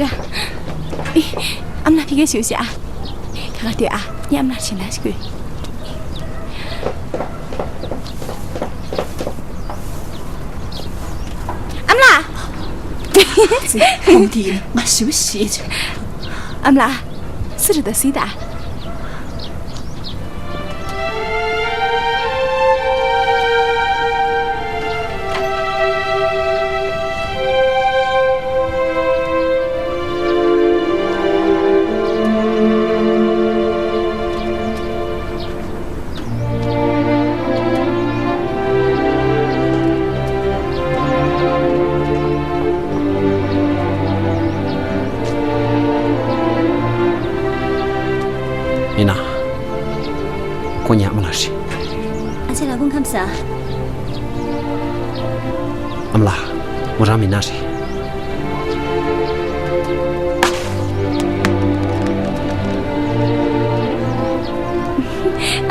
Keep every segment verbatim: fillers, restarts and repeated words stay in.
ཨ་མ་ལགས་ཕ་གིར་བཞུགས་ཤིག་ཨ། ཁྱེད་ཁ་སྡོད་ཨ། ངས་ཨ་མ་ལགས་ཞལ་ལག་ཞིག་དགོས། ཨ་མ་ལགས། ཙི། ཁོང་དེ་ཡིན་ང་ཞེ་པོ་ཞེད། ཨ་མ་ལགས། སུ་རེད་ད་གཟིགས་དང་། ཡིན་ན། ཁོང་ངའི་ཨ་མ་ལགས་རེད། ཨ་ཅེ་ལགས་སྐུ་ཁམས་བཟང་། ཨ་མ་ལགས། མོ་རང་མི་ན་རེད།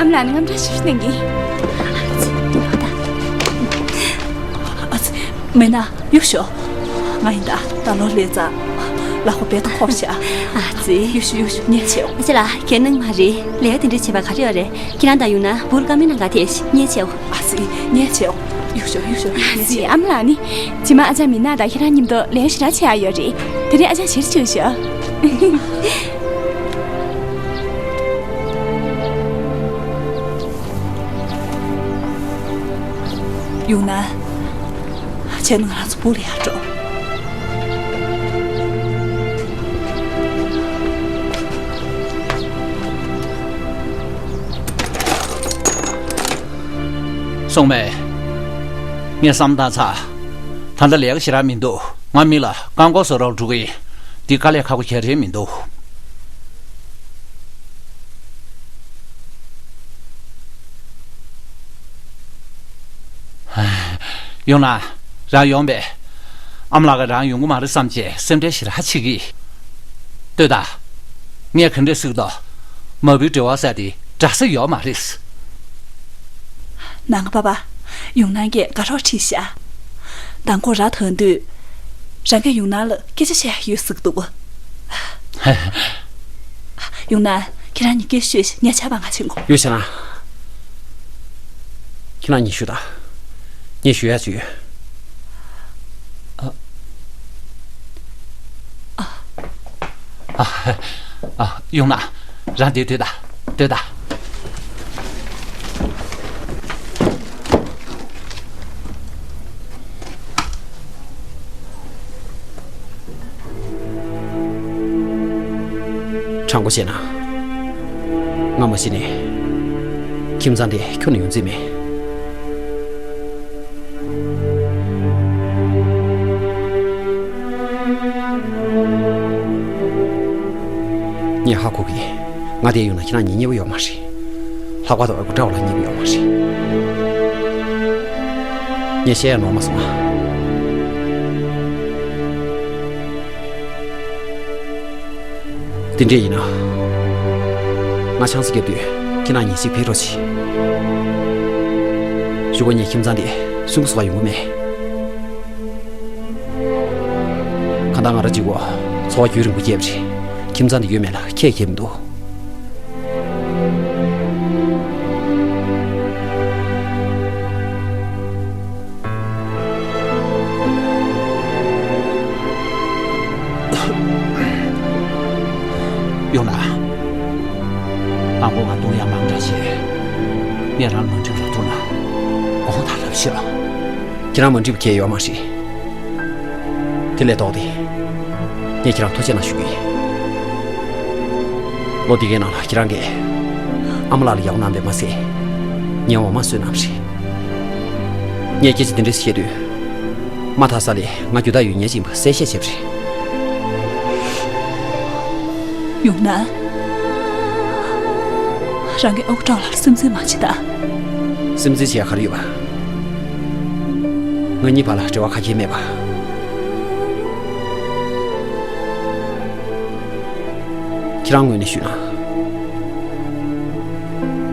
ཨ་མ་ལགས་ནི་དངངས་སྐྲག་ཞེ་པོ་གནང་གི། ཨ་ཙི། མེད་ན་གཡུག་ཞོག་ང་ཡིན་ད། ད་ལོ་ལས་ཙང་ལག་པ་རྦད་དེ་འཁོགས་ཤག་ཨ་ཙི། གཡུག་ཞོག་གཡུག་ཞོག་ཉལ་བྱེད། ཨ་ཅེ་ལགས་གལ་གནང་མ་རེད། ལས་ཀ་དེ་འདྲ་བྱེད་པ་ག་རེ་ཡོད་རེད། ཁྱེད་རང་དང་ཡོང་ན་བུ་ལ་བཀའ་མོལ་གནང་ག་དེ་ཉལ་བྱེད། ཨ་ཙི་ཉལ་བྱེད། གཡུག་ཞོག་གཡུག་ཞོག་ཉལ་བྱེད། ཨ་ཙི་ཨ་མ་ལགས་ནི། རྗེས་མ་ཨ་ཅག་མི་ན་དང་ཁྱེད་རང་མཉམ་དུ་ལས་ཀ་ཞེ་དྲག་བྱེད་ཡག་ཡོད་རེད། དེ་རིང་ཨ་ཅག་ཞེ་དྲག་བྱེད་ཤོག་ཡོང་ན། བྱས་ན་ང་རང་ཚོ་སྦུག་ལ་ཡར་འགྲོ། སོང་མེད། ངས་བསམ་བཏང་ཚར། ད་ལྟ་ལས་ཀ་ཞེ་དྲག་མི་འདུག་ང་མི་ལ་རྐང་འཁོར་བཟོ་རོགས་འགྲོ་གི་ཡིན། འདི་དཀའ་ལས་ཁག་པོ་ག་རེ་མི་འདུག་ཡོང་ན། རང་ཡོང་པས། ཨ་མ་ལགས་ཀྱིས་རང་ཡོང་གི་མ་རེད་བསམ་བྱས་སེམས་ཁྲལ་ཞེ་དྲག་བྱེད་ཀྱི། ལྟོས་དང་། ངས་ག་འདྲས་ཟེར་གྱི་འདུག་མ་བུའི་འབྲེལ་བ་ཟེར་དེ་འདྲ་ས་ཡོད་མ་རེད། ནང་པ་པ། ཡུང་ནན་གྱིས་དགའ་རོགས་ཁྲིད་ཤག་མདང་དགོང་ར་ཐོན་དུས། རང་གིས་ཡུང་ནན་ལ་སྐད་ཆ་བཤད་ཡག་ཡོད་ཟེར་གྱི་འདུག་ཡུང་ནན། ཁྱེད་རང་གཉིས་སྐད་ཤོད། ངས་ཆར་པ་ང་ཕྱིན་གོ་ཡོད་ཤག་ན། ཁྱེད་རང་གཉིས་ཤོད་དང་། ངས་ཞུ་ཡག་ཅིག་ཡོད། ཨ། ཨ། ཨ། ཡུང་ནན། རང་འདིར་སྡོད་དང་། སྡོད་དང་། དྲང་པོ་བཤད་ན། ང་མ་གཞི་ནས་ཁྱིམ་ཚང་འདི་ཁྱོན་ནས་ཡོང་རྩིས་མེད། ངས་ཧ་གོ་གི། ང་འདིར་ཡོང་ན་ཁྱེད་རང་གཉིས་མཉེས་པོ་ཡོད་མ་རེད། ལྷག་པར་དུ་ཨ་ཁུ་བཀྲ་བྷ་ལ་མཉེས་པོ་ཡོད་མ་རེད། ངས་བཤད་ཡག་ནོར་མ་སོང་ང་། དེ་འདྲས་ཡིན་ན། ང་ཆང་ས་བརྒྱབ་དུས་ཁྱེད་རང་གཉིས་གཅིག་ཕེབས་རོགས་གྱིས། གཞུག་གུ་ངའི་ཁྱིམ་ཚང་དེ་སུན་པོ་བཟོ་བ་ཡོང་གི་མེད། གང་ལྟར་ང་རང་གཅིག་པོ་འཚོ་བ་རྒྱུན་རིང་པོ་སྐྱེལ་བ་རེད། ཁྱིམ་ཚང་དེ་ཡོད་མེད་ལ་ཁྱད་ཁྱད་མི་འདུག་ཡོང་ན། དང་པོ་ང་གཏོང་ཡག་མང་དྲགས་བྱས། ངས་རང་ལ་མ་འགྲིག་ར་ཐུག་ན། དགོངས་དག་ལབ་ཤོག་ཁྱེད་རང་མ་འགྲིག་པ་གང་ཡང་ཡོད་མ་རེད། དེ་ལས་ལྡོག་སྟེ། ངས་ཁྱེད་རང་ཐུགས་རྗེ་གནང་ཞུ་གི་ཡིན། ལོ་འདི་གའི་ནང་ལ་ཁྱེད་རང་གིས་ཨ་མ་ལགས་ལ་ཡག་པོ་གནང་བས་མ་ཟད། ངའི་འོ་མ་བསོད་གནང་བ་རེད། ངས་སྐད་ཆ་འདི་འདྲ་བཤད་དུས། མ་མཐའ་ས་ལས་ང་རྒྱུ་དག་ཡོད་ཉེས་ཅན་པ་གསལ་བཤད་བྱས་པ་རེད། ཡུང་ནན། རང་གིས་ཨ་ཁུ་ཀྲོའུ་ལགས་ལ་སེམས་འཛིན་མ་བྱེད་དང་། སེམས་འཛིན་བྱེད་ཡག་ག་རེ་ཡོད་པ། ང་གཉིས་བར་ལ་འབྲེལ་བ་ག་གེ་མེད་པ། ཁྱེད་རང་ངོས་ནས་ཞུས་ན།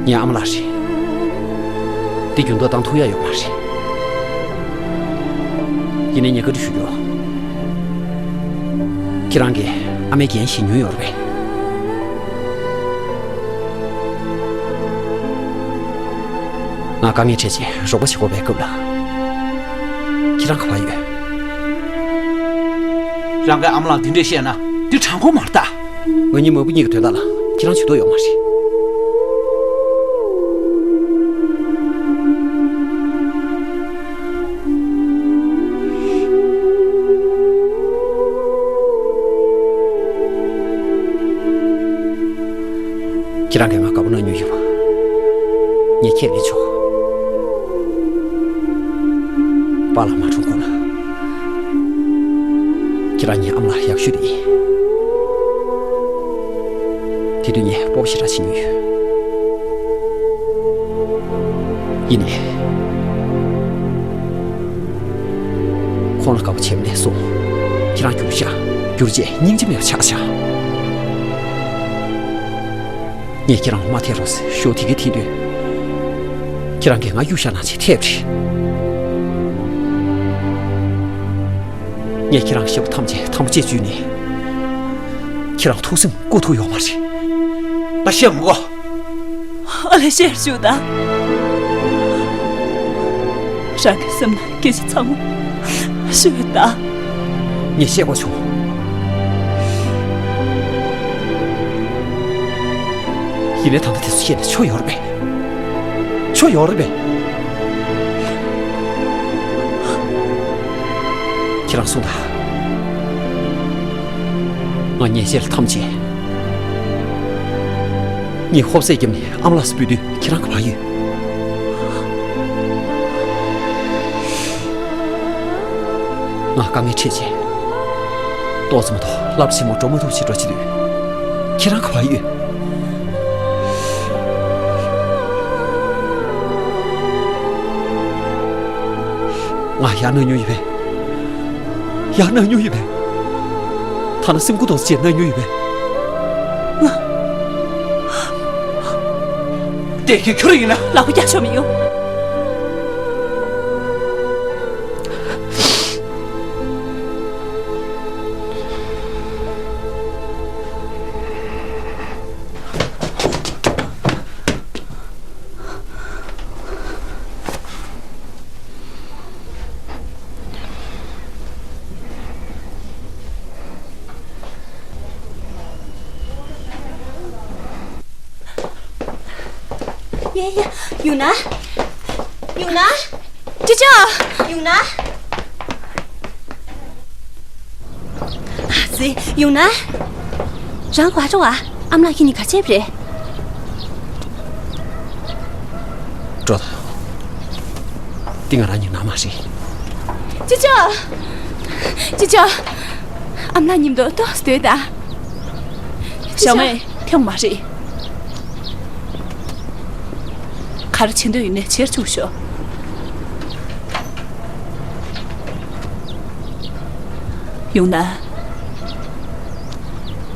ངའི་ཨ་མ་ལགས་རེད། འདི་འགྱུར་ལྡོག་བཏང་ཐུབ་ཡག་ཡོད་མ་རེད། ཡིན་ནའི་ངས་བཀའ་འདྲི་ཞུ་རྒྱུ། ཁྱེད་རང་གིས་ཨ་མའི་འགན་བཞེས་མྱོང་ཡོད་རེད་པས། ང་དཀའ་ངལ་འཕྲད་རྗེས་རོགས་པ་བྱེད་དགོས་པའི་སྐབས་ལ། ཁྱེད་རང་ག་པར་ཡོད། རང་གིས་ཨ་མ་ལགས་འདི་འདྲས་བཤད་ན་འདི་དྲང་པོ་མ་རེད་ད། ང་གཉིས་མ་བུ་གཉིས་ཀྱི་དོན་དག་ལ་ཁྱེད་རང་ཇུས་གཏོགས་ཡོད་མ་རེད། ཁྱེད་རང་གིས་ང་དགའ་པོ་གནང་མྱོང་ཡོད་པ་ངས་ཁས་ལེན་ཆོག་པཱ་ལགས་མ་གྲོངས་གོང་ལ། ཁྱེད་རང་ཉིད་ཨ་མ་ལགས་ཡག་ཤོས་དེ་ཡིན། དེ་དུས་ངས་སྤོབས་པ་ཞེ་དྲག་བྱེད་མྱོང་ཡོད། ཡིན་ནའི། ཁོང་ལ་དགའ་པོ་བྱས་པ་ནས་བཟུང་། ཁྱེད་རང་འགྱུར་ཤག་འགྱུར་རྗེས་སྙིང་རྗེ་མེད་པ་ཆགས་ཤག་ངས་ཁྱེད་རང་ལ་མ་འཐད་རོགས་ཞེས་ཞུ་དེ་གའི་ཐེངས་དུས། ཁྱེད་རང་གིས་ང་གཡུལ་བཞག་གནང་བྱས་འཐད་པ་རེད། ངས་ཁྱེད་རང་གི་ཞབས་བྲོ་ཐམས་ཅད་དང་པོ་རྗེས་འཇུས་ནས། ཁྱེད་རང་ཐུགས་སེམས་བཀུག་ཐུབ་ཡོད་མ་རེད། ད་བཤད་མི་དགོས། ཨ་ལས་བཤད་ཞུ་དང་། རང་གི་སེམས་ནང་སྐད་ཆ་ཚང་མ་ཞུ་དང་། ངས་བཤད་དགོས་བྱུང་། ཡིན་ནའི་ད་ལྟ་དེ་ཚོ་བཤད་ནས་ཆོ་ཡོད་རེད་པས། ཆོ་ཡོད་རེད་པས། ཁྱེད་རང་གསུངས་དང་། ང་ཉེས་ཆད་ཐམས་ཅད་ངས་ཧོབ་སེ་བརྒྱབ་ནས་ཨ་མ་ལགས་སུ་ཕུལ་དུས་ཁྱེད་རང་ག་པར་ཡོད། ང་དཀའ་ངལ་འཕྲད་རྗེས་ཏོག་ཙམ་མ་གཏོགས་སློབ་གྲྭ་ཆེན་མོ་འགྲོ་མ་ཐུབ་ཅིག་འགྲོ་བྱེད་དུས་ཁྱེད་རང་ག་པར་ཡོད། ང་ཡར་གནང་མྱོང་ཡོད་པས། ཡར་གནང་མྱོང་ཡོད་པས། ཐ་ན་སེམས་ཁུར་ཏོག་ཙམ་ཅིག་གནང་མྱོང་ཡོད་པས། ང་བལྟས་མཁན་ཁྱོད་རང་ཡིན་ན། ལག་པ་བརྒྱབ་ཆོག་མི་ཡོང་། ཡ་ཡ། ཡུང་ན། ཡུང་ན། ཅི་ཅི། ཡུང་ན། ཨ་ཙི། ཡུང་ན། རང་ག་པར་འགྲོ་བ། ཨ་མ་ལགས་ཁྱེད་གཉིས་ག་བྱས་པ་རེད། འགྲོ་དང་། འདི་ང་རང་ཉིད་ནང་མ་རེད། ཅི་ཅི། ཅི་ཅི། ཨ་མ་ལགས་མཉམ་དུ་ཏོག་ཙམ་སྡོད་དང་། ཅི་ཅི། ཞའོ་མེ། ཐེངས་མ་རེད། ག་རེ་བྱེད་འདོད་ཡོད་ནའི་བྱེད་བཅུག་ཤོག་ཡུང་ན།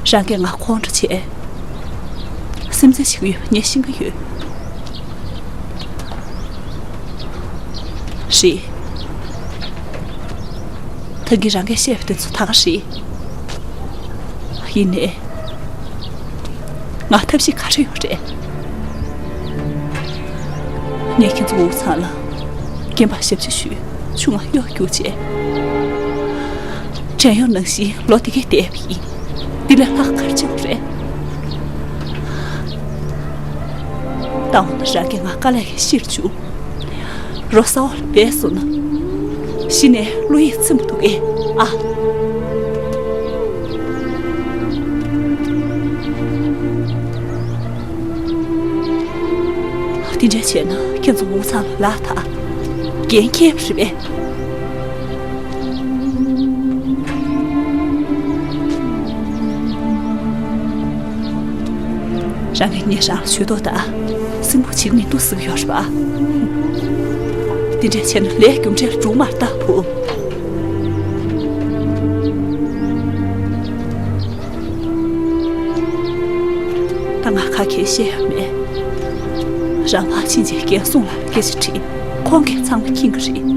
རང་གིས་ང་ཁོང་ཁྲོ་བྱས། སེམས་ཚེགས་བྱེད་ཀྱི་ཡོད་པ་ངས་ཤེས་ཀྱི་ཡོད། རེད། ད་གིན་རང་གིས་བཤད་པ་དེ་ཚོ་ད་ག་རེད། ཡིན་ནའི། ང་ཐབས་ཤེས་ག་རེ་ཡོད་རེད། ངས་ཁྱེད་ཚོ་འུ་ཚང་ལ་རྐྱེན་པ་ཞབས་ཕྱི་ཞུས། ཆུང་ང་གཡོག་རྒྱུགས་བྱས། བྲན་གཡོག་ནང་བཞིན་ལོ་དེ་གས་བསྡད་པ་ཡིན། འདི་ལས་ལྷག་ག་རེ་བྱེད་དགོས་རེད། ད་འོ་ན་རང་གིས་ང་དཀའ་ལས་ཀྱིས་ཤེས་བཅུག་རོ་ས་འོག་ལ་སྦས་སོང་ན། གཞི་ནས་བློ་ཡིད་ཚིམ་པོ་འདུག་གས་ཨ། དེ་འདྲ་བྱས་ན་ཁྱེད་ཚོ་འུ་ཚང་ལ་ལག་ཐག་འགན་འཁྱེར་བ་རེད་པས། རང་གིས་ངས་རང་ལ་ཇུས་གཏོགས་དང་སེམས་ཁུར་བྱེད་ཀྱི་མི་འདུག་ཟེར་གྱི་ཡོད་རེད་པ། འདི་འདྲ་བྱས་ན་ལས་རྒྱུ་འབྲས་ལ་འགྲོ་མ་རེད་ད་བུ། ད་ང་ག་གེ་བཤད་ཡ་མེད། རང་ཕར་ཕྱིན་བྱས་རྒན་གསུང་ལ་སྐད་ཆ་དྲིས། ཁོང་གིས་ཚང་མ་མཁྱེན་གྱི་རེད།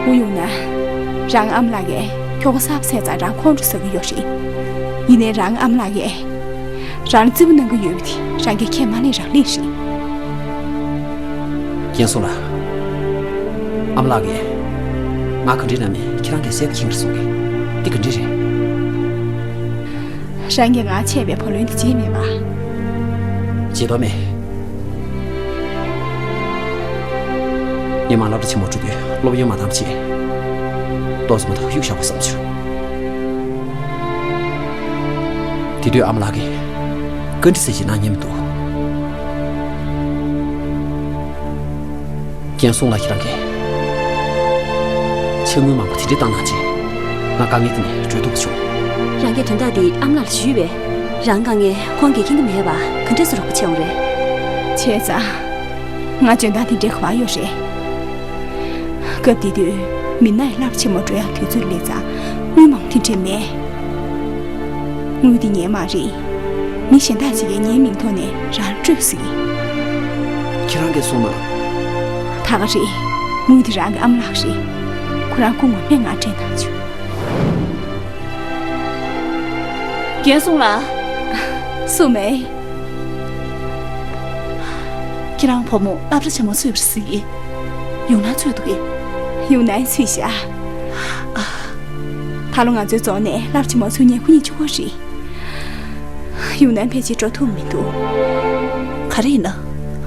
ཨུ་ཡོང་ན། རང་ཨ་མ་ལགས་ཀྱིས་ཁྱོ་ག་གསར་པ་བཙལ་ཙང་རང་ཁོང་ཁྲོ་ཟ་གི་ཡོད་རེད། ཡིན་ནའི་རང་ཨ་མ་ལགས་ཀྱིས་རང་ལ་བརྩི་བ་གནང་གི་ཡོད་པ་དེ་རང་གིས་ཁས་མ་ལེན་རང་ལེན་རེད། རྒན་སུང་ལགས། ཨ་མ་ལགས་ཀྱིས་ང་ག་འདྲ་ན་མིན་ཁྱེད་རང་གིས་གསལ་པོ་མཁྱེན་གྱི་རེད་གསུང་གི། འདི་ག་འདྲ་རེད། རང་གིས་ང་ཆད་པའི་བུ་ལོན་དེ་བརྗེད་མེད་པ། བརྗེད་དོ་མེད། ངས་མར་སློབ་གྲྭ་ཆེན་མོ་འགྲོ་དུས་སློབ་ཡོན་མ་འདང་བྱས། ཏོག་ཙམ་ཐོག་གཡུག་བཞག་པ་བསམ་བྱུང་། དེ་དུས་ཨ་མ་ལགས་ཀྱིས་བཀའ་འདྲི་ཟེར་ཞིག་གནང་མཁན་མི་འདུག། རྒན་སུང་ལགས་ཁྱེད་རང་གིས་ཕྱག་དངུལ་མང་པོ་དེ་འདྲ་བཏང་གནང་རྗེས་ང་དཀའ་ངལ་དེ་ནས་སྒྲོལ་ཐུབ་པ་བྱུང་། རང་གིས་དོན་དག་འདི་ཨ་མ་ལགས་ལ་ཞུས་པས། རང་དཀའ་ངལ་ཁོང་གིས་མཁྱེན་གྱི་མེད་པ་ག་འདྲས་སེ་རོགས་པ་བྱེད་འོང་རེད། བྱས་ཙང་། ང་འཇོན་ཐང་དེ་འདྲའི་ག་པར་ཡོད་རེད། སྐབས་དེ་དུས་མི་སྣ་ཡི་སློབ་གྲྭ་ཆེན་མོ་འགྲོ་ཡག་དུས་ཚོད་སླེབས་ཙང་དངུལ་མང་པོ་དེ་འདྲ་མེད། དངུལ་དེ་ངའི་མ་རེད། མི་གཞན་དག་ཅིག་གིས་ངའི་མིང་ཐོག་ནས་རང་ལ་སྤྲོད་ཟེར་གི། ཁྱེད་རང་གིས་གསུངས་ན། ད་ག་རེད། དངུལ་དེ་རང་གི་ཨ་མ་ལགས་རེད། ཁོ་རང་སྐུ་ངོ་མས་ང་སྤྲད་གནང་བྱུང་། རྒན་སུང་ལགས། སུ་མེད། ཁྱེད་རང་བུ་མོ་སློབ་གྲྭ་ཆེན་མོ་ཚུད་པ་རེད་ཟེར་གི། ཡུང་ནན་ཚུད་འདུག་གས། ཡུང་ནན་ཚུད་བཞག། ད་ལོ་ང་ཚོའི་རྫོང་ནས་སློབ་གྲྭ་ཆེན་མོ་ཚུད་མཁན་དཀོན་གཉེར་ཆུང་བ་རེད། ཡུང་ནན་ཕལ་ཆེར་འགྲོ་ཐུབ་མི་འདུག། ག་རེ་ཡིན་ན།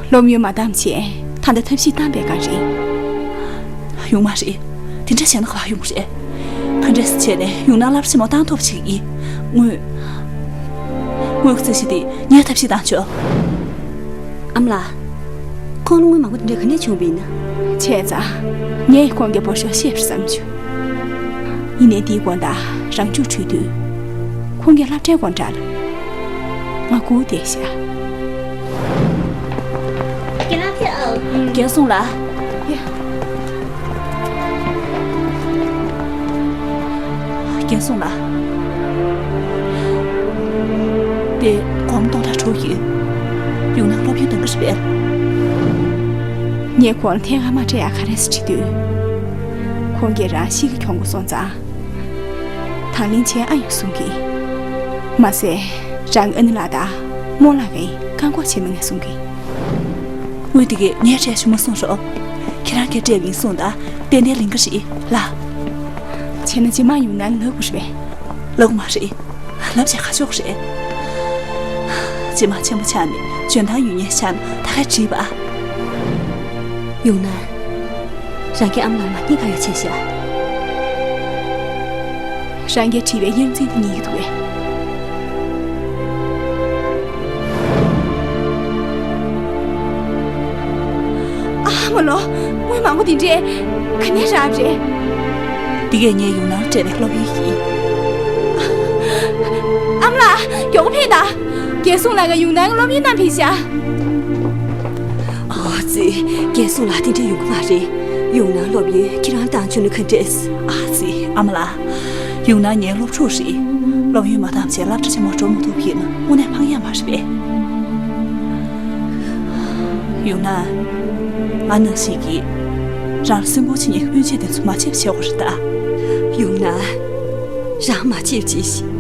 སློབ་ཡོན་མ་བཏང་བྱས་ད་ལྟ་ཐབས་ཤེས་བཏང་པའི་སྒང་རེད། ཡོང་མ་རེད། དེ་འདྲ་བྱས་ན་ག་པར་ཡོང་གི་རེད། ག་འདྲས་སེ་བྱས་ནས་ཡུང་ནན་སློབ་གྲྭ་ཆེན་མོ་བཏང་ཐུབ་ཅིག་ཡིན། དངུལ། དངུལ་རྩིས་གཞི་དེ་ངས་ཐབས་ཤེས་བཏང་ཆོག། ཨ་མ་ལགས། ཁོང་ལ་དངུལ་མང་པོ་དེ་འདྲ་ག་ནས་བྱུང་བ་ཡིན་ན། བྱས་ཙང་། ངས་ཁོང་གི་འབོར་ཤོག་ཤེས་པར་བསམ་བྱུང་། ཡིན་ནའི་དེའི་དགོང་དག་རང་ཕྱོགས་འཕྲོས་དུས། ཁོང་གི་སློབ་གྲྭའི་སྒང་འགྲོ་ལ། ང་སྒུག་བསྡད་ཤག། རྒན་སུང་ལགས། ཡ། རྒན་སུང་ལགས། དེ་སྒོར་མོ་སྟོང་ཕྲག་དྲུག་ཡོད། ཡུང་ནན་སློབ་ཡོན་འདང་གི་རེད་པས། ངས་ཁོང་ལ་ཐད་ཀར་མ་སྤྲད་ཡག་ག་རེ་ཟེར་དྲིས་དུས། ཁོང་གིས་རང་གཤིས་ཀ་གྱོང་པོ་སོང་ཙང་། དང་ལེན་བྱེད་ཨ་ཡོང་གསུང་གི། མ་ཟད། རང་ཨ་ནེ་ལགས་དང་རྨོ་ལགས་ཀྱིས་བཀག་འགོག་བྱེད་མི་ཉན་གསུང་གི། དངུལ་དེ་གས་ངས་སྤྲད་བྱུང་མ་གསུངས་རོགས། ཁྱེད་རང་གིས་སྤྲད་པ་ཡིན་གསུངས་དང་ཏན་ཏན་ལེན་གི་རེད་ལགས། བྱས་ན་རྗེས་མ་ཡུང་ནན་ལབ་དགོས་རེད་པས། ལབ་དགོས་མ་རེད། ལབ་བྱས་ཁ་ཕྱོགས་རེད། རྗེས་མ་ཆེན་པོ་ཆགས་ནས་འཇོན་ཐང་ཡོད་མཁན་ཆགས་ན་ད་གས་བྲིས་པ། ཡུང་ནན། རང་གི་ཨ་མ་ལགས་མ་ཉེས་ཁ་ཡོད་ཆེ་ཤག། རང་གིས་བྲིས་པའི་དབྱངས་འཛིན་དེ་ཉན་གྱི་འདུག་གས། ཨ་མ་ལོ། དངུལ་མང་པོ་དེ་འདྲས་ག་ནས་རག་རེད། འདི་གས་ངས་ཡུང་ནན་སྤྲད་པའི་སློབ་ཡོན་ཡིན། ཨ་མ་ལགས། མགྱོགས་པོ་ཕེབས་དང་། རྒན་སུང་ལགས་ཀྱིས་ཡུང་ནན་གྱི་སློབ་ཡོན་བཏང་ཕེབས་ཤག། ཨ་ཙི། རྒན་སུང་ལགས་དེ་འདྲས་ཡོང་གི་མ་རེད། ཡུང་ནན་སློབ་ཡོན་ཁྱེད་རང་བཏང་བཅུག་ན་ག་འདྲས། ཨ་ཙི། ཨ་མ་ལགས། ཡུང་ནན་ངའི་སློབ་ཕྲུག་རེད། སློབ་ཡོན་མ་བཏང་བྱས་སློབ་གྲྭ་ཆེན་མོ་འགྲོ་མ་ཐུབ་ཡིན་ན་དངོས་གནས་ཕངས་ཡག་མ་རེད་པས། ཡུང་ནན། ང་ནང་བཞིན་གྱིས་རང་ལ་སེམས་ཁུར་བྱེད་མཁན་གྱི་སྤུན་མཆེད་དེ་ཚོ་མ་བརྗེད་པ་བྱེད་དགོས་རེད་ད། ཡུང་ནན། རང་མ་བརྗེད་ཅིག།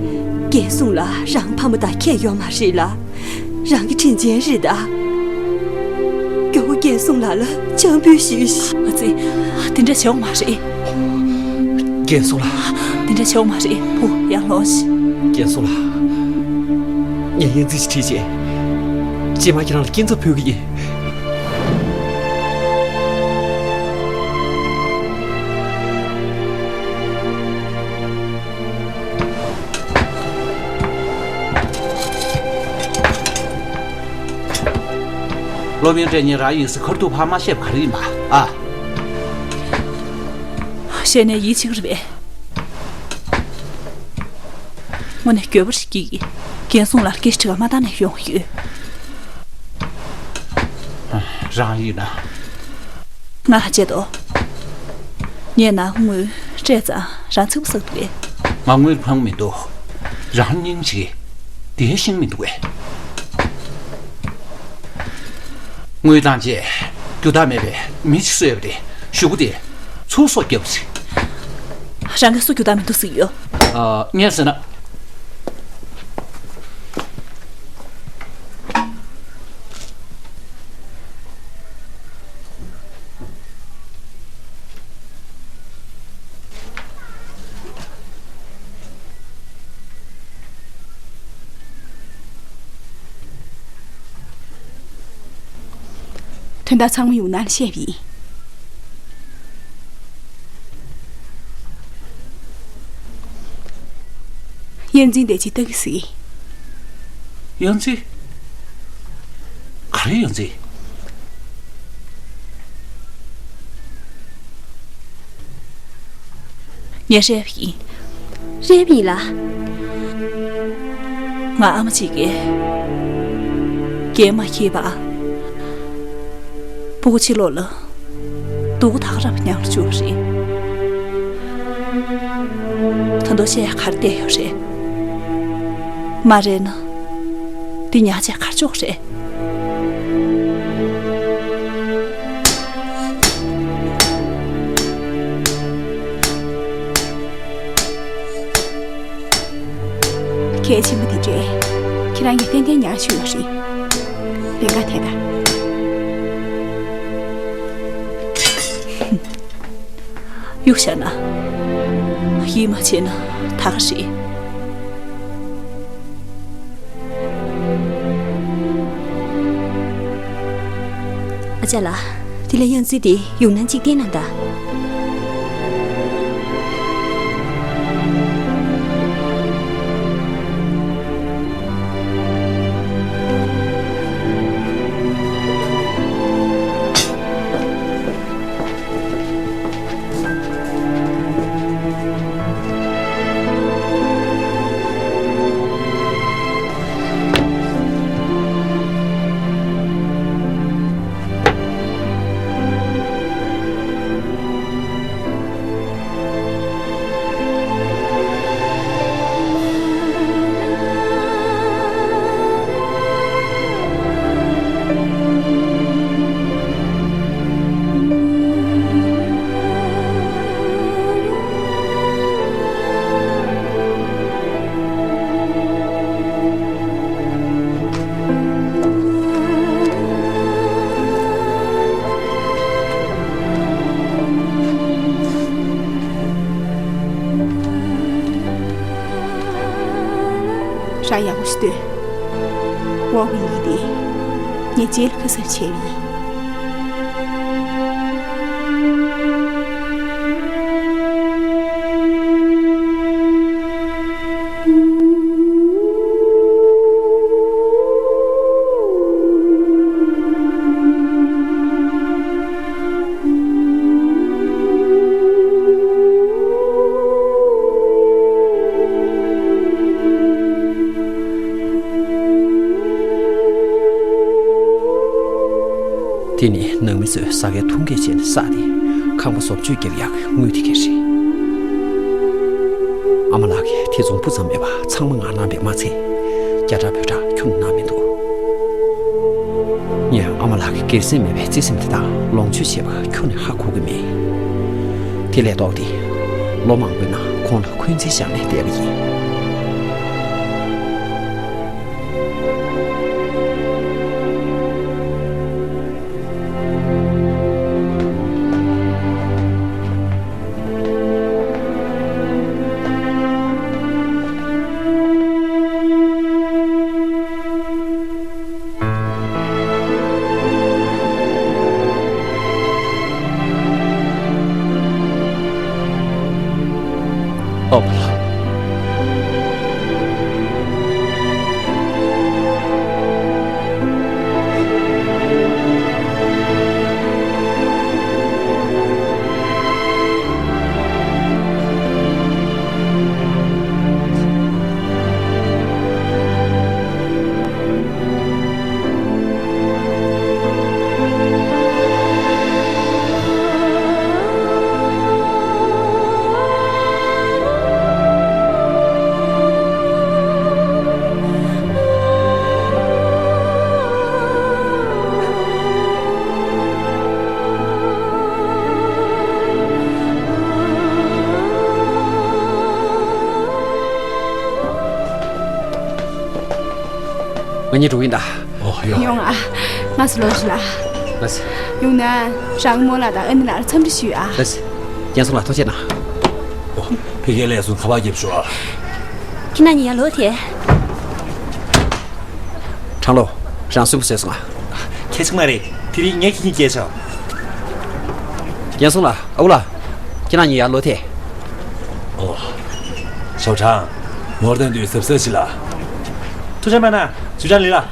རྒན་སུང་ལགས་རང་ཕ་མ་དང་ཁྱད་ཡོད་མ་རེད་ལ། རང་གི་དྲིན་ཅན་རེད་ད། མགྱོགས་པོ་རྒན་སུང་ལགས་ལ་སྤྱན་འབུལ་ཞུས་ཤིག། ཨ་ཙི། དེ་འདྲ་བྱེད་དགོས་མ་རེད། རྒན་སུང་ལགས། དེ་འདྲ་བྱེད་དགོས་མ་རེད། བུ་ཡར་ལོངས་ཤིག། རྒན་སུང་ལགས། ངས་དབྱངས་འཛིན་ཞིག་བྲིས་རྗེས། རྗེས་མ་ཁྱེད་རང་ལ་སྐྱིན་ཚབ་ཕུལ་གི་ཡིན། སློབ་ཡོན་སྤྲད་མཁན་རང་ཡིན་ཟེར་ཁ་ཐུག་ཕར་མ་བཤད་པ་ག་རེ་ཡིན་པ་ཨ། བཤད་ནས་ཡིད་ཆེས་ཀྱི་རེད་པས། དངོས་གནས་འགྱོད་པ་ཞིག་སྐྱེ་གི། རྒན་སུང་ལགས་སྐད་ཆ་དྲི་བ་མ་བཏང་ནས་ཡོང་ཡོད། རང་ཡིན་ན། ང་ལ་བྱེད་དོ། ངས་ནང་དངུལ་སྤྲད་ཙང་རང་ཚིག་པ་བསགས་འདུག་གས། ང་དངུལ་ཕངས་མི་འདུག། རང་སྙིང་རྗེ། དེ་ཤེས་མི་འདུག་གས། དངུལ་བཏང་རྗེས་རྒྱུ་བདག་མེད་པའི་མི་ཞིག་གསོས་པ་དེ་གཞུག་གུ་དེ། སྐུ་སྲོག་བསྐྱབས་ཟིན། རང་གིས་སུ་རྒྱུ་དག་མི་འདུག་ཟིག་ཡོད། ཨ། ངས་ཟེར་ན། དོན་དག་ཚང་མ་ཡུང་ནན་ལ་བཤད་པ་ཡིན། ཡར་འཛིན་དེ་ཅི་ལྟ་གི་ཟིག་ཡར་འཛིན། ག་རེ་ཡར་འཛིན། ངས་རེད་པ་ཡིན། རེད་པ་ཡིན་ལ། ང་ཨ་མ་གཅིག་གིས་རྒན་མ་ཁྱེད་པ། སྤུ་གུ་ཕྱི་ལོགས་ལ་སྡུག་གུ་ད་ག་རང་མྱངས་ལ་བཅུག་པ་རེད། ད་དུང་བཤད་ཡ་ག་རེ་བསྡད་ཡོད་རེད། མ་རེད་ན། འདི་ཉག་ཆ་ག་རེ་ཆོག་རེད། གལ་ཆེན་པོ་འདི་རེད། ཁྱེད་རང་གིས་ཏན་ཏན་ཉག་ཆ་ཡོད་རེད། ལས་ཀ་དེ་ད། གཡུག་བཞག་ན། ཡིད་མ་ཆེས་ན་ད་ག་རེད། ཨ་ཅག་ལགས། དེ་ལས་ཡང་རྩིས་དེ་ཡུང་ནན་གཅིག་བསྟན་གནང་དང་། རང་ཡག་པོ་ཞིག་ལྟོས། འོག་གི་ཡི་གེ་དེ་ངས་རྗེས་ལ་ཁ་གསབ་བྱས་པ་ཡིན། དེ་ནི་ནང་མི་ཚོས་ཟ་ཁང་འཐུང་གས་བྱས་ནས་བསགས་ཏེ་ཁང་པ་བཟོ་བཅོས་རྒྱབ་ཡག་གི་དངུལ་དེ་གས་རེད། ཨ་མ་ལགས་ཀྱིས་དེ་ཚོ་སྤུ་ཙམ་མེད་པ་ཚང་མ་ང་གནང་བས་མ་ཚད། རྒྱ་གྲགས་བོད་གྲགས་ཁྱོན་ནས་གནང་མི་འདུག་ངས་ཨ་མ་ལགས་ཀྱི་སྒེར་སེམས་མེད་པའི་བརྩེ་སེམས་དེ་དག་ལོངས་སྤྱོད་བྱས་པ་ཁྱོན་ནས་ཧ་གོ་གི་མེད། དེ་ལས་ལྡོག་སྟེ། ལོ་མང་པོའི་ནང་ཁོང་ལ་འཁོན་འཛིན་བཞག་ནས་བསྡད་པ་ཡིན། ཨ་མ་ལགས། ང་གཉིས་འགྲོ་གི་ཡིན་ད། ཨོ་ཡོ། ཡོང་ཨ། ང་ཚོ་ལོག་ཞུ་ལ། ལགས་སེ། ཡོང་ན་རང་རྨོ་ལགས་དང་ཨ་ནེ་ལགས་འཚམས་འདྲི་ཞུས་ཨ། ལགས་སེ། རྒན་ཚང་ལགས་ཐུགས་རྗེ་གནང་། ཨོ། ཕ་གིར་སླེབས་སོང་། ཁ་པར་བརྒྱབ་ཤོག་ཨ། ཁྱེད་རང་གཉིས་ཡར་ལོག་དེ། ཁྲང་ལོ། རང་གསོན་པོ་བཟས་སོང་ཨ། ཁྱད་ཅིག་མ་རེད། དེ་རིང་ངས་ཁྱེད་གཉིས་སྐྱེལ་ཆོག་རྒན་ཚང་ལགས། ཨ་ཁུ་ལགས། ཁྱེད་རང་གཉིས་ཡར་ལོག་དེ། ཨོ། ཞའོ་ཁྲང་། ནོར་ལྡན་དུས་གཟབ་གཟབ་བྱེད་ལ། ཐུགས་རྗེ་མ་གནང་། ཇུས་ཀྲང་ལི་ལགས།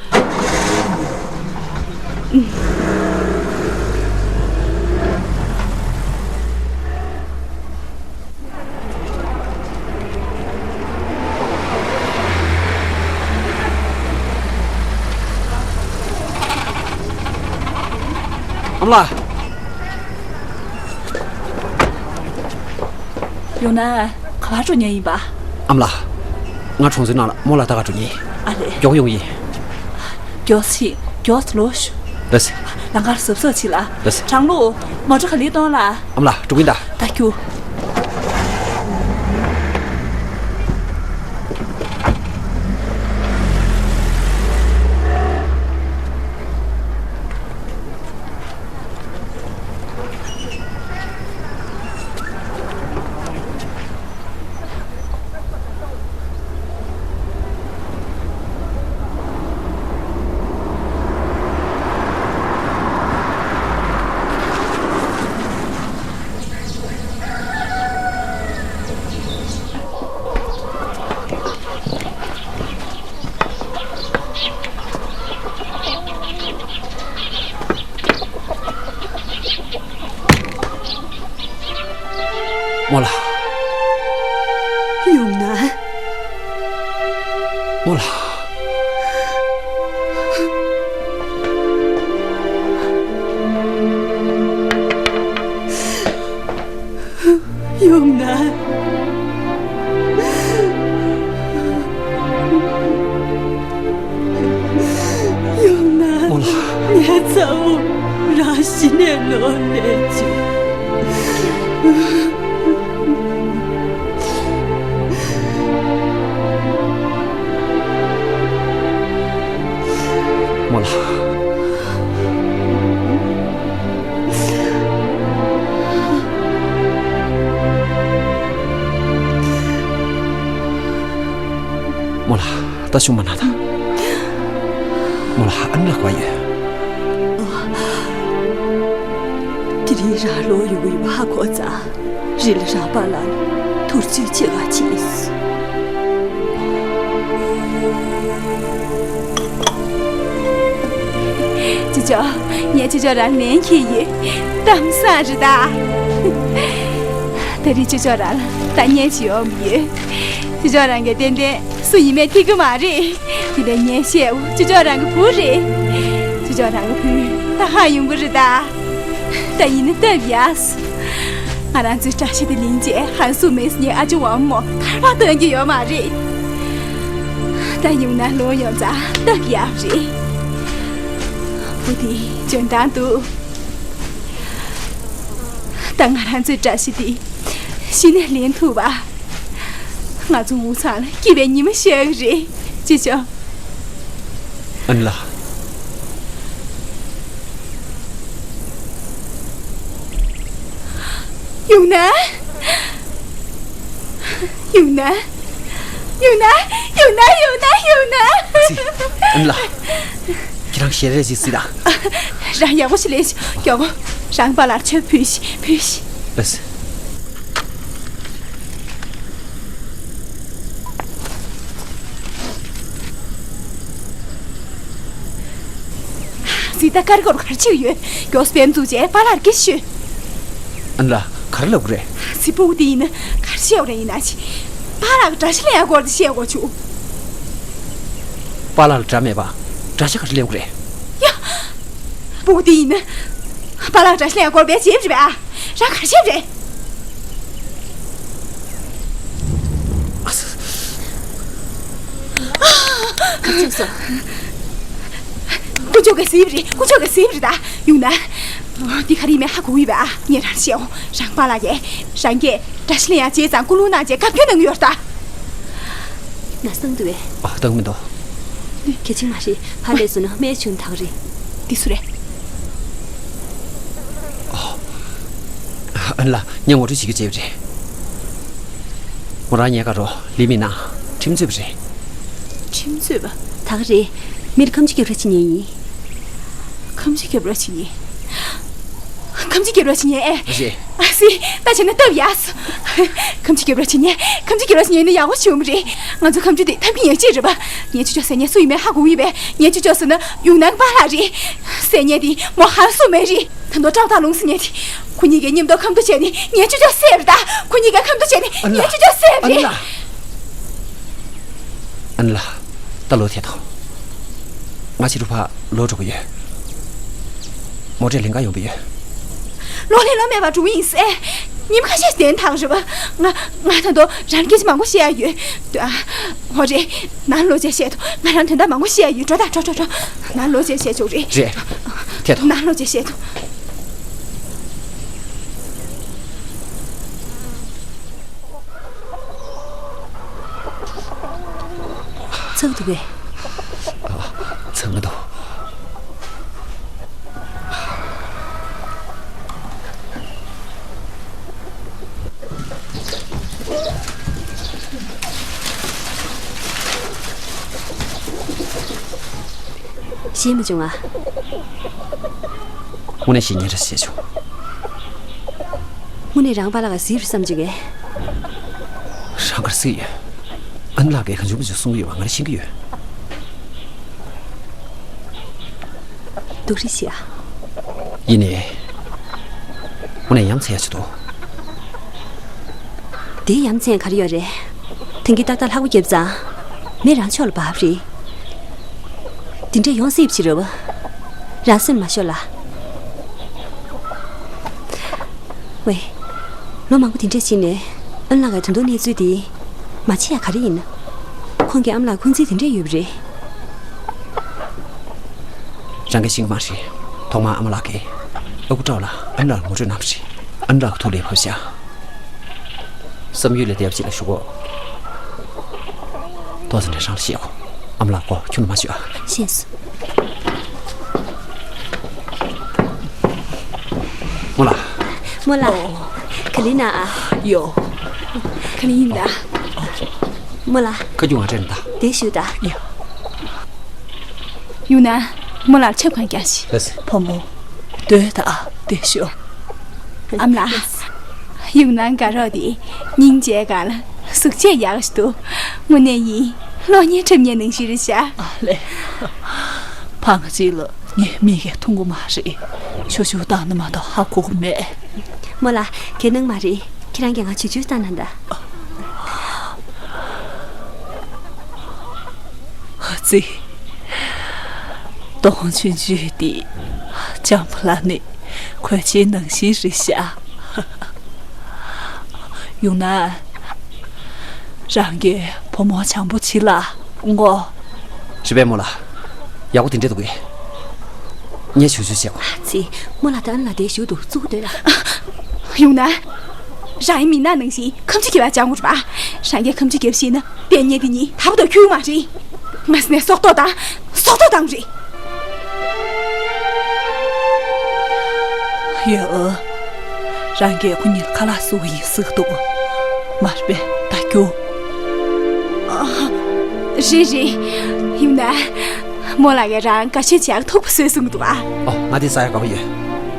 ཨ་མ་ལགས། ཡོང་ན་ག་པར་འགྲོ་མཁན་ཡིན་པ། ཨ་མ་ལགས། ང་གྲོང་ཚོའི་ནང་ལ་རྨོ་ལགས་ལྟ་ག་འགྲོ་མཁན་ཡིན། ཨ་ལས། མགྱོགས་ཡོང་གི་ཡིན། མགྱོགས་ཤིག་མགྱོགས་ལོག་ཤོག་ལགས་སེ། ལམ་ཁར་གཟབ་གཟབ་བྱེད་ལ། ལགས་སེ། ཁྲང་ལོ། མོ་ཊ་ག་ལེར་གཏོང་ལ། ཨ་མ་ལགས། འགྲོ་གི་ཡིན་ད། ད་རྒྱུགས། རྨོ་ལགས། ཡོང་ན། རྨོ་ལགས། ཡོང་ན། ཡོང་ན། རྨོ་ལགས། ངའི་ཚ་བོ་རང་གཞི་ནས་ལོག་སླེབས་བྱུང་། རྨོ་ལགས། རྨོ་ལགས། ད་ཤུགས་མ་གནང་དང་། རྨོ་ལགས། ཨ་ནེ་ལགས་ག་པར་ཡོད། དེ་རིང་རང་ལོག་ཡོང་གི་ཡོད་པ་ཧ་གོ་ཙང་། རི་ལ་རང་པཱ་ལགས་ལ་ཐུགས་རྗེ་ཆེ་བ་བྱས། ཅོ་ཅོ། ངས་ཅོ་ཅོ་རང་ལེན་ཁྱེར་ཡོད། གཏམ་བཟང་རེད་ད། ད་རེས་ཅོ་ཅོ་རང་ལ་ལྟ་ཉན་ཅིག་ཡོང་གི་ཡོད། ཅོ་ཅོ་རང་གིས་ཏན་ཏན་སུ་ཡིན་མིན་ཐིག་གི་མ་རེད། དེ་ལས་ངས་བཤད་འོ། ཅོ་ཅོ་རང་གི་བུ་རེད། ཅོ་ཅོ་རང་གི་བུ་ད་ཧ་ཡོང་གི་རེད་ད། ད་ཡིན་ན་སྟབས་ཡག་སོང་། ང་རང་ཚོའི་བཀྲ་ཤིས་དེ་ལིན་ཅེ་ཧན་སུ་མེས་ངའི་ཨ་ཅོ་ཝང་མོ་ཐར་པ་གཏོང་གི་ཡོད་མ་རེད། ད་ཡོང་ན་ལོ་ཡོང་ཙང་སྟབས་ཡག་རེད། བུ་དེ་འཇོན་ཐང་འདུག་ད་ང་རང་ཚོའི་བཀྲ་ཤིས་དེ་གཞི་ནས་ལེན་ཐུབ་པ། ང་ཚོ་འུ་ཚང་ལ་སྐྱིད་པའི་ཉི་མ་ཤར་གི་རེད། ཅི་བྱ། ཨ་ནེ་ལགས། ཡོང་ན། ཡོང་ན། ཡོང་ན། ཡོང་ན། ཡོང་ན། ཡོང་ན། ཨ་ཙི། ཨ་ནེ་ལགས། ཁྱེད་རང་ཞལ་རས་ཅིག་གཟིགས་དང་། རང་ཡག་པོ་ཞིག་ལས་ཤོག་མགྱོགས་པོ། རང་པཱ་ལགས་ལ་མཆོད་ཕུལ་ཤིག་ཕུལ་ཤིག་ལགས་སེ། ཙི། ད་ཀ་རི་ཀོར་ག་རེ་བྱེད་ཀྱི་ཡོད། མགྱོགས་སེ་པེམ་བཙུགས་བྱས་པཱ་ལགས་ལ་སྐད་ཆ་ཤོད། ཨ་ནེ་ལགས། ག་རེ་ལབ་དགོས་རེད། ཙི། སྤུ་གུ་དེ་ཡིན་ན་ག་རེ་བཤད་དགོས་རེད། ཡིན་ན་ཅི། པཱ་ལགས་ཀྱི་དགྲ་ཤ་ལེན་ཡག་སྐོར་དེ་བཤད་དགོས་བྱུང་། པཱ་ལགས་ལ་དགྲ་མེད་པ། དགྲ་ཤ་ག་རེ་ལེན་དགོས་རེད། ཡ། སྤུ་གུ་དེ་ཡིན་ན། པཱ་ལགས་དགྲ་ཤ་ལེན་ཡག་སྐོར་བས་བྱེད་རེད་པས། ཨ། རང་ག་རེ་བྱེད་རེད། ཨ་ཙི། ཨ། ཁ་ཚུགས་སོ། དཀོན་མཆོག་གིས་གཟིགས་པ་རེད། དཀོན་མཆོག་གིས་གཟིགས་པ་རེད་ད། ཡོང་ན། འདི་ག་རེ་ཡིན་མིན་ཧ་གོ་གི་ཡོད་པས། ཨ། ངས་རང་ལ་བཤད་འོ། རང་པཱ་ལགས་ཀྱིས་རང་གིས་དགྲ་ཤ་ལེན་ཡག་བྱས་ཙང་སྐུ་རླུང་གནང་བྱས་བཀའ་བཀྱོན་གནང་གི་ཡོད་རེད་ད། ན་སང་འདུག་གས། ཨ། ལྟ་གི་མི་འདུག་གལ་ཆེན་མ་རེད། ཕར་སླེབས་སོང་ན་སྨན་བྱུང་ད་ག་རེད། འདི་སུ་རེད། ཨ་ལ། ངས་ངོ་སྤྲོད་བྱེད་རྒྱུ་བྱས་པ་རེད། མོ་རང་ཉལ་ག་རོགས། ལི་མི་ན་ཁྲིམས་རྩོད་པ་རེད། ཁྲིམས་རྩོད་པ། ད་ག་རེད། མིར་ཁམ་ཆུ་རྒྱབ་ར་ཕྱིན་ཉེ་ཡིན། ཁམ་ཆུ་རྒྱབ་ར་ཕྱིན་ཉེ། ཁམ་ཆུ་རྒྱབ་ར་ཕྱིན་ཉེ་ཨེ། རེད། ཨ་སི། ད་བྱས་ན་སྟབས་ཡག་སོང་། ཁམ་ཆུ་རྒྱབ་ར་ཕྱིན་ཉེ། ཁམ་ཆུ་རྒྱབ་ར་ཕྱིན་ཉེ་ནི་ཡག་པོ་བྱུང་བ་རེད། ང་ཚོ་ཁམ་ཆུ་དེ་ཐབ་ཀྱི་ཡན་ཆད་རེད་པ། ངའི་ཆུ་ཅོག་ཟེར་ཉེ་སུ་ཡིན་མེད་ཧ་གོ་གི་ཡིན་པས། ངའི་ཆུ་ཅོག་ཟེར་ན་ཡུང་ནན་གྱི་པཱ་ལགས་རེད། ཟེར་ཉེ་དེ་མོ་ཧ་སུ་མེད་རེད། ད་དུང་ཀྲང་ཏཱ་ལུང་ཟེར་ཉེ་དེ། ཁོ་གཉིས་ཀས་མཉམ་དུ་ཁ་འདོན་བྱས་ནས་ངའི་ཆུ་ཅོག་བསད་པ་རེད་ད། ཁོ་གཉིས་ཀས་ཁ་འདོན་བྱས་ནས་ངའི་ཆུ་ཅོག་བསད་པ་རེད། ཨ་ནི་ལགས། ཨ་ནི་ལགས། ད་ལོག་ཐད་དང་། ང་ཕྱི་དྲོ་ཕར་ལོག་འགྲོ་གི་ཡོད། མོ་ཊས་ལིང་ག་ཡོང་པ་ཡོད། ལོག་ལེ་ལོ་མེད་པར་འགྲོ་གི་ཡིན་ཟེར། ཉིན་ཁ་ཤས་བསྡད་ཐག་རེད་པ། ང་ང་ད་དུང་རང་སྐད་ཆ་མང་པོ་བཤད་ཡ་ཡོད། ཨ། འོ་རེད། ནང་ལོག་བྱས་བཤད་དོ། ང་རང་དོན་དག་མང་པོ་བཤད་ཡ་ཡོད། འགྲོ་ད་འགྲོ་འགྲོ་འགྲོ། ནང་ལོག་བྱས་བཤད་ཆོག་རེད། རེད། ཐད་དོ། ནང་ལོག་བྱས་བཤད་དོ། ཚགས་འདུག་གས། ཚགས་མི་འདུག། ཞེད་མ་བྱུང་ང་། དངོས་གནས་ཞེད་སྣང་རེ་ཞེད་བྱུང་། དངོས་གནས་རང་པཱ་ལགས་ག་གཟིགས་རེད་བསམ་བྱུང་གས། རང་ག་རེ་གཟིགས་ཡོད། ཨ་ནི་ལགས་ཀྱིས་གང་བྱུང་མང་བྱུང་གསུང་གི་ཡོད་པ་ང་རང་ཤེས་ཀྱི་ཡོད། སྡུག་རུས་ཤིག་ཨ། ཡིན་ནའི། དངོས་གནས་ཡ་མཚན་ཡ་ཆེ་འདུག། དེ་ཡ་མཚན་ག་རེ་ཡོད་རེད། དེང་གི་ཏག་ཏག་ལྷག་པ་བརྒྱབ་ཙང་། མི་རང་ཕྱོགས་ལ་བབས་རེད། དེ་འདྲས་ཡོང་སྲིད་པ་ཅིག་རེད་པ། རང་སེམས་མ་ཤོར་ལ། ཝེ། ལོ་མང་པོ་དེ་འདྲས་ཕྱིན་ནས་ཨ་ནེ་ལགས་ཀྱི་དོན་དུ་གནས་ཚུལ་དེ་མ་བརྗེད་ཡ་ག་རེ་ཡིན། ཁོང་གི་ཨ་མ་ལགས་འཁོན་འཛིན་དེ་འདྲས་ཡོད་པ་རེད། རང་གིས་ཤེས་ཀྱི་མ་རེད། ཐོག་མར་ཨ་མ་ལགས་ཀྱིས་ཨ་ཁུ་ཀྲའོ་ལགས་ཨ་ནེ་ལགས་ལ་ངོ་སྤྲོད་གནང་བ་རེད། ཨ་ནེ་ལགས་ཀྱི་ཐུགས་ལ་བབས་ཤག། བསམ་ཡུལ་ལས་འདས་པ་ཅིག་ལ་ཞུ་གོ། ཏོག་ཙམ་ནས་རང་ལ་བཤད་གོ། ཨ་མ་ལགས་ཁོ་ཁྱོན་ནས་མ་ཞུ་ཨ། ཤེས་སོང་། རྨོ་ལགས། རྨོ་ལགས། ག་ལེར་ན་ཨ། ཡོ། ག་ལེར་ཡིན་ད། རྨོ་ལགས། ཁ་རྒྱུན་ང་འདྲེན་ད། དེ་ཞུ་ད། ཡོ། ཡུང་ན། རྨོ་ལགས་ཆབ་གང་རྒྱག་ཤི། ལགས་སེ། བུ་མོ། སྡོད་ད་ཨ། དེ་ཞུ། ཨ་མ་ལགས། ཡུང་ན་དགའ་རོགས་དེ་སྙིང་རྗེ་ག་ལ་གཟུགས་བྱད་ཡག་ཞིག་འདུག། དངོས་གནས་ཡིན་གློག་བརྙན་འཁྲབ་མཁན་ནང་བཞིན་རེད་ཤག། ཨ་ལེ། ཕ་གི་ཅིག་ལ་ངས་མིག་གིས་མཐོང་གི་མ་རེད། ཆུ་ཆུ་བཏང་ན་མ་གཏོགས་ཧ་གོ་གི་མེད། རྨོ་ལགས་གའི་གནང་མ་རེད། ཁྱེད་རང་གིས་ང་ཆུ་ཆུ་བཏང་ན་ད། ཨ་ཙི། ཏོང་ཆུང་ཆུང་དེ་ལྕམ་པོ་ལགས་ནི་གོས་ཆེན་ནང་བཞིན་རེད་ཤག། ཡུང་ན། རང་གི་བུ་མོ་བྱམས་པོ་བྱེད་ལ་ངོ་། རེད་པས་རྨོ་ལགས། ཡག་པོ་དེ་འདྲས་འདུག་གས། ངས་ཞུ་ཞུ་བྱེད་གོ། ཨ་ཙི། རྨོ་ལགས་ད་ཨ་ནེ་ལགས་དེ་ཞུ་འདུག། བཙུགས་སྡོད་ལ། ཡུང་ན། རང་ཡིན་མིན་ན་ནང་བཞིན་ཁམ་ཆུ་རྒྱབ་པ་སྦྱང་དགོས་རེད་པ། རང་གིས་ཁམ་ཆུ་རྒྱབ་ཤེས་ན་དེ་ཉེ་དེ་གཉིས་ད་བར་དུ་ཁྱོད་མ་རེད། ང་སེམས་ནས་སྲོག་ཐོག་དང་སྲོག་ཐོག་བཏང་རེད། ཡོ། རང་གིས་ཁོ་གཉིས་ལ་ཁ་ལག་བཟོ་གི་ཡིན་ཟེར་གི་འདུག། མ་རེད་པས་ད་ཁྱོད། ཨ། རེད་རེད། ཡིན་ན། རྨོ་ལགས་ཀྱིས་རང་དགའ་ཤོས་ཅིག་ཐུག་པ་བཟོས་གསུང་གི་འདུག་ཨ། ཨོ། ང་དེ་ཟ་ཡ་དགའ་པོ་ཡོད།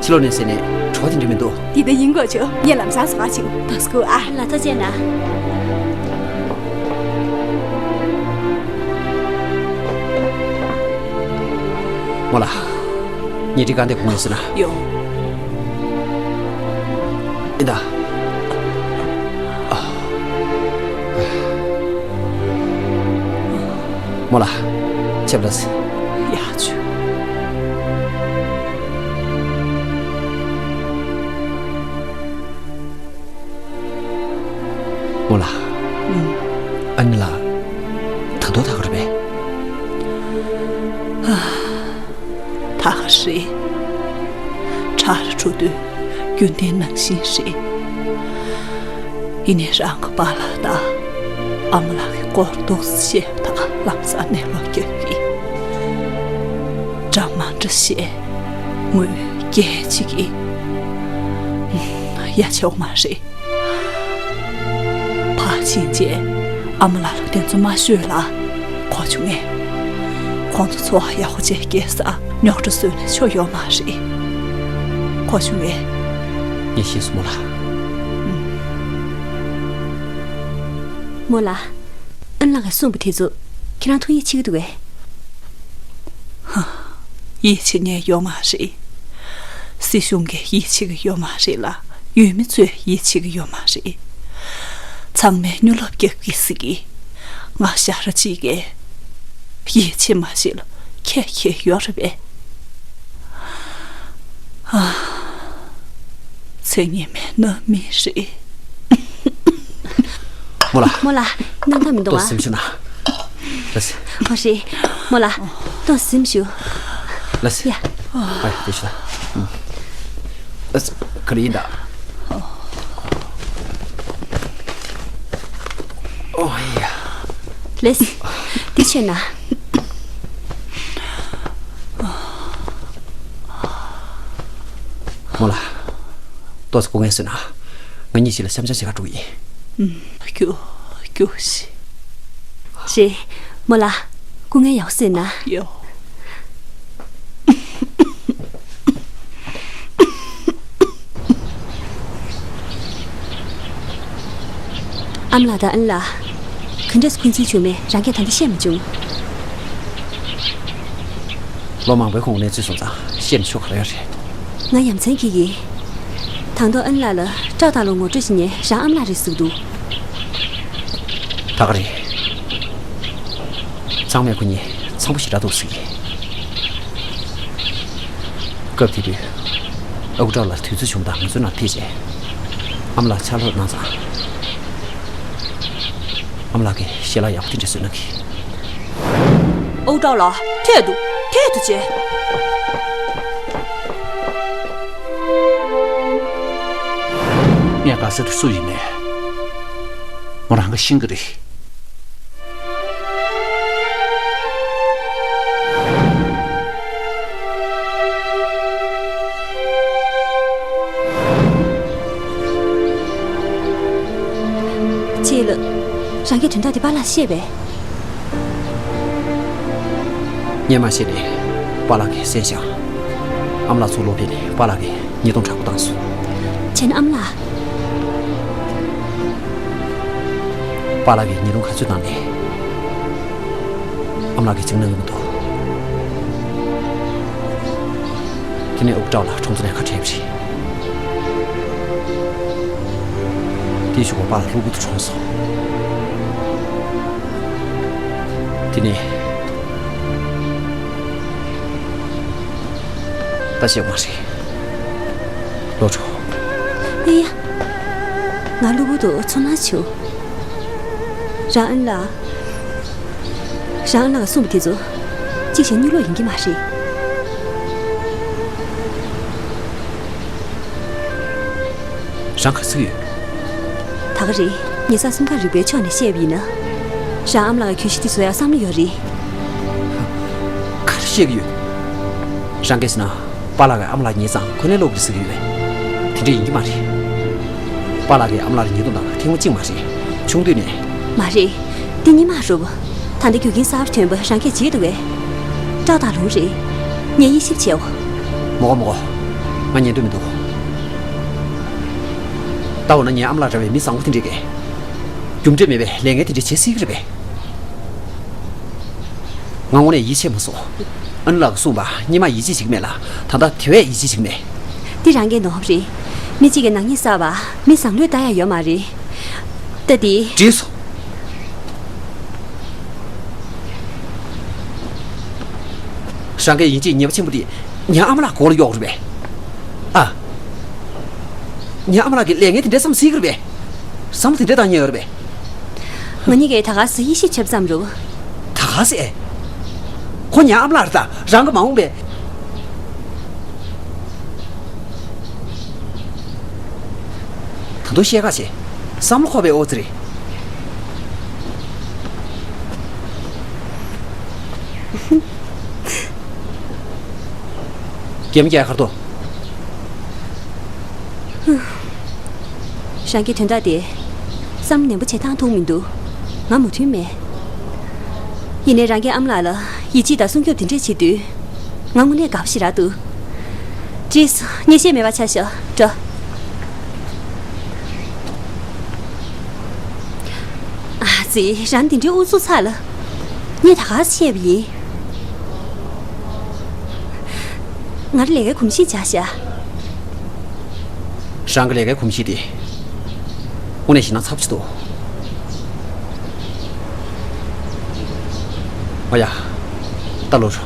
ཕྱི་ལོགས་ནས་ཟས་ནས་བྲོ་བ་དེ་འདྲ་མི་འདུག། དེ་ལྟ་ཡིན་དགོས་བྱུང་། ངས་ལམ་སང་ཟ་བ་ཅིག་ད་སྐུ་ཨ། ལ་ཐུགས་རྗེ་གནང་། རྨོ་ལགས། ཉལ་ཁྲི་གང་དེ་གོང་ཡོད་ཟེར་ན། ཡོ། ཡིན་ད། ཨ། རྨོ་ལགས། ཆབ་ལ་སི། ཡ་ཆུ། རྨོ་ལགས། ཨུམ། ཨ་ནེ་ལགས། ད་དུང་ཐག་རེད་པས། ཨ། ཐག་རེད། ཁྲག་རེ་འཁྲུ་དུས་རྒྱུན་ལྡན་ནང་བཞིན་རེད། ཡིན་ནའི་རང་གི་པཱ་ལགས་དང་ཨ་མ་ལགས་ཀྱི་སྐོར་ཏོག་ཙམ་བཤད་པ་དང་ལམ་སང་ནས་ལོག་རྒྱབ་ཀྱིས། འདྲ་བཤད། ངོས་སྐད་ཅིག་གིས་ཡ་བྱེད་འོང་མ་རེད། ཕར་ཕྱིན་རྗེས་ཨ་མ་ལགས་ལ་དེ་ཚོ་མ་ཤོད་ལ། གོ་བྱུང་ངས། ཁོང་ཚོ་འཚོ་བ་ཡག་པོ་ཅིག་སྐྱེལ་ས་རྙོག་དྲ་བཟོས་ནས་ཆོ་ཡོད་མ་རེད། གོ་བྱུང་ངས། ངས་ཤེས་སོང་། རྨོ་ལགས། རྨོ་ལགས། ཨན་ལགས་ཀྱིས་གསུངས་པ་དེ་ཚོ་ཁྱེད་རང་ཐུགས་ཡིད་ཆེས་ཀྱི་འདུག་གས། ཧ། ཡིད་ཆེས་མཁན་ཡོད་མ་རེད། སྲིད་གཞུང་གིས་ཡིད་ཆེས་ཀྱི་ཡོད་མ་རེད་ལ། ཡུལ་མི་ཚོས་ཡིད་ཆེས་ཀྱི་ཡོད་མ་རེད། ཚང་མས་སྨྱོ་ལབ་རྒྱག་གི་ཟེར་གི། ང་ཞ་ར་གཅིག་གིས་ཡིད་ཆེས་མ་བྱེད་ལ་ཁྱད་ཁྱད་ཡོད་རེད་པས། ཨ། ཚེ་སྔོན་མའི་ནང་མི་རེད། རྨོ་ལགས། རྨོ་ལགས། སྣང་དག་མི་འདུག་ཨ། ཏོག་ཙམ་ཞུ་ན། ལགས་སེ། ཨོ་རེད། རྨོ་ལགས། ཏོག་ཙམ་ཞུ། ལགས་སེ། ཡ། ཨ་ཡ། དེ་ཞུ་ན། ཨུམ། ལགས་སེ། ག་རེ་ཡིན་ད། ཨོ་ཡ། ལགས་སེ། འདི་མཆོད་ན། རྨོ་ལགས། ཏོག་ཙམ་སྐུ་ངལ་གསོས་ན། ང་གཉིས་གཅིག་ལ་གཤམ་གཤམ་བྱེད་ག་འགྲོ་གི་ཡིན། ཨུམ། རྒྱུགས། རྒྱུགས་ཤིག། རེད། རྨོ་ལགས། སྐུ་ངལ་ཡག་པོ་གསོས་ན། ཡོ། ཨ་མ་ལགས་དང་ཨན་ལགས། ག་འདྲས་འཁོན་འཛིན་བྱུང་མེད་རང་གིས་ད་ལྟ་བཤད་མ་བྱུང་། ལོ་མང་པོའི་གོང་གནས་ཚུལ་སོང་ཙང་བཤད་ན་ཆོ་ག་རེ་ཡོད་རེད། ང་ཡ་མཚན་སྐྱེ་གི། དང་ཐོག་ཨན་ལགས་ལ་ཀྲའོ་ཏཱ་ལུང་ངོ་སྤྲོད་བྱེད་མཁན་རང་ཨ་མ་ལགས་རེད་ཟེར་གི་འདུག། ད་ག་རེད། ཚང་མས་ཁོ་གཉིས་འཚམ་པོ་ཞེ་དྲག་འདུག་ཟེར་གི། སྐབས་དེ་དུས་ཨ་ཁུ་ཀྲའོ་ལགས་དུས་ཚོད་བྱུང་དང་ང་ཚོའི་ནང་ཕེབས་རྗེས་ཨ་མ་ལགས་ཕྱག་སློབ་གནང་ཙང་། ཨ་མ་ལགས་ཀྱིས་ཞལ་ལག་ཡག་པོ་དེ་འདྲ་བཟོས་གནང་གི། ཨོ་ཀྲའོ་ལགས། ཐད་དུ། ཐད་དུ་བྱས། ངས་ག་ཟེར་དུས་སུ་ཡིན་ནས་མོ་རང་གི་ཤིང་གི་རེད། ཅེས་ལ། རང་གིས་དོན་དག་དེ་པཱ་ལགས་ཤེས་པས། སྔོན་མ་ཤེས་ནས་པཱ་ལགས་ཀྱིས་གསན་ཤག། ཨ་མ་ལགས་ཚུར་ལོག་ཕེབས་ནས་པཱ་ལགས་ཀྱིས་ཉེས་རྡུང་དྲག་པོ་བཏང་སོང་། བྱས་ན་ཨ་མ་ལགས། པཱ་ལགས་ཀྱིས་ཉེས་རྡུང་ག་ཚོད་བཏང་ནས། ཨ་མ་ལགས་ཀྱིས་འཇིགས་སྣང་ཡོང་གི་འདུག། དེ་ནས་ཨུ་ཀྲའོ་ལགས་གྲོང་ཚོ་ནས་ཁ་བྲལ་བ་རེད། དེའི་གཞུག་གུ་པཱ་ལགས་གློ་བུར་དུ་གྲོངས་སོང་། དེ་ནས་ད་བཤད་དགོས་མ་རེད། ལོ་དྲུག། ཨེ་ཡ། ང་གློ་བུར་དུ་ཚོར་སྣང་བྱུང་། རང་ཨན་ལགས། རང་ཨན་ལགས་གསུངས་པ་དེ་ཚོ་གཅིག་བྱས་གཉིས་ལོག་ཡིན་གྱི་མ་རེད། རང་ག་རེ་ཟེར་གྱི་ཡོད། ད་ག་རེད། ཉེ་ཆར་སུམ་མཁའ་རིག་པའི་ཕྱོགས་ནས་བཤད་པ་ཡིན་ན། རང་ཨ་མ་ལགས་ཀྱིས་གྱོད་གཞི་འདི་བཟོ་ཡག་བསམ་བློ་ཡོད་རེད། ག་རེ་བཤད་ཀྱི་ཡོད། རང་གིས་ཟེར་ན། པཱ་ལགས་ཀྱིས་ཨ་མ་ལགས་ཉེས་ཙང་ཁོ་ནའི་བློ་གི་ཟེར་གྱི་ཡོད་པས། དེ་འདྲ་ཡིན་གྱི་མ་རེད། པཱ་ལགས་ཀྱིས་ཨ་མ་ལགས་ལ་ཉེས་རྡུང་བཏང་ཐེངས་མ་གཅིག་མ་རེད། ཆུང་དུས་ནས། མ་རེད། འདི་སྔོན་མ་རེད། ད་ལྟ་རྒྱུ་རྐྱེན་གསར་པ་ཐོན་པ་རང་གིས་བརྗེད་འདུག་གས། ཀྲའོ་ཏཱ་ལུང་རེད། ངས་དབྱེ་ཞིབ་བྱེད་འོ། མོ་གོ་མོ་གོ། ང་ཉན་འདོད་མི་འདུག། ད་འོ་ན་ངའི་ཨ་མ་ལགས་འདྲ་བའི་མི་བཟང་པོ་དེ་འདྲས་ཀྱིས། རྒྱུ་འབྲས་མེད་པའི་ལས་ངན་དེ་འདྲས་བྱེད་སྲིད་ཀྱི་རེད་པས། ང་དངོས་གནས་ཡིད་ཆེས་མ་སོང་། ཨན་ལགས་ཀྱིས་གསུངས་པ་སྔོན་མ་ཡིད་ཆེས་བྱེད་ཀྱི་མེད་ལ་ད་ལྟ་དེ་བས་ཡིད་ཆེས་བྱེད་ཀྱི་མེད། འདི་རང་གིས་ནོར་བ་རེད། མི་གཅིག་གི་ནག་ཉེས་བསགས་པ་མི་བཟང་བློས་བཏང་ཡག་ཡོད་མ་རེད། ད་འདི། འགྲིག་སོང་། རང་གིས་ཡིན་གཅིག་ཉེས་པ་ཆེན་པོ་དེ་ངའི་ཨ་མ་ལགས་མགོ་ལ་གཡོག་རེད་པས། ཨ། ངའི་ཨ་མ་ལགས་ཀྱིས་ལས་ངན་དེ་འདྲས་བསམ་སྲིད་ཀྱི་རེད་པས། བསམ་བློ་དེ་འདྲས་བཏང་མཁན་ཡོད་རེད་པས། ང་གཉིས་ཀས་ད་ག་སེ་དབྱེ་ཞིབ་བྱེད་བསམ་རུང་། ད་ག་སེ། ཁོ་ངའི་ཨ་མ་ལགས་རེད་ད། རང་གི་མ་འོངས་པའི། ད་དུང་བཤད་ཁ་བྱེད། བསམ་བློ་འཁོར་བའི་ཨོ་ཙི་རེད། ཡ་མི་རྒྱལ་ཁར་དོ། རང་གི་དོན་དག་དེ་བསམ་ནན་པོ་བྱེད་སྟངས་ཐུག་མི་འདུག་ང་མོས་མཐུན་མེད། ཡིན་ནའི་རང་གི་ཨ་མ་ལགས་ལ་ཡིད་ཆེས་དང་སྲུང་སྐྱོབ་དེ་འདྲས་བྱེད་དུས། ང་དངོས་གནས་དགའ་པོ་ཞེ་དྲག་འདུག་བྲིས་སོ། ངས་བཤད་མེད་པ་ཆ་བཞག་འགྲོ། ཨ་ཙི། རང་འདི་འདྲའི་ཨུ་ཚུགས་ཚ་ལ། ངས་ད་ག་སེ་བཤད་པ་ཡིན། ང་རང་ལས་ཀའི་གོམས་གཤིས་འཇགས་ཤག་རང་གི་ལས་ཀའི་གོམས་གཤིས་དེ། དངོས་གནས་བཤད་ན་ཚབས་ཆེ་འདུག་ཨོ་ཡ། ད་ལོ་རུ།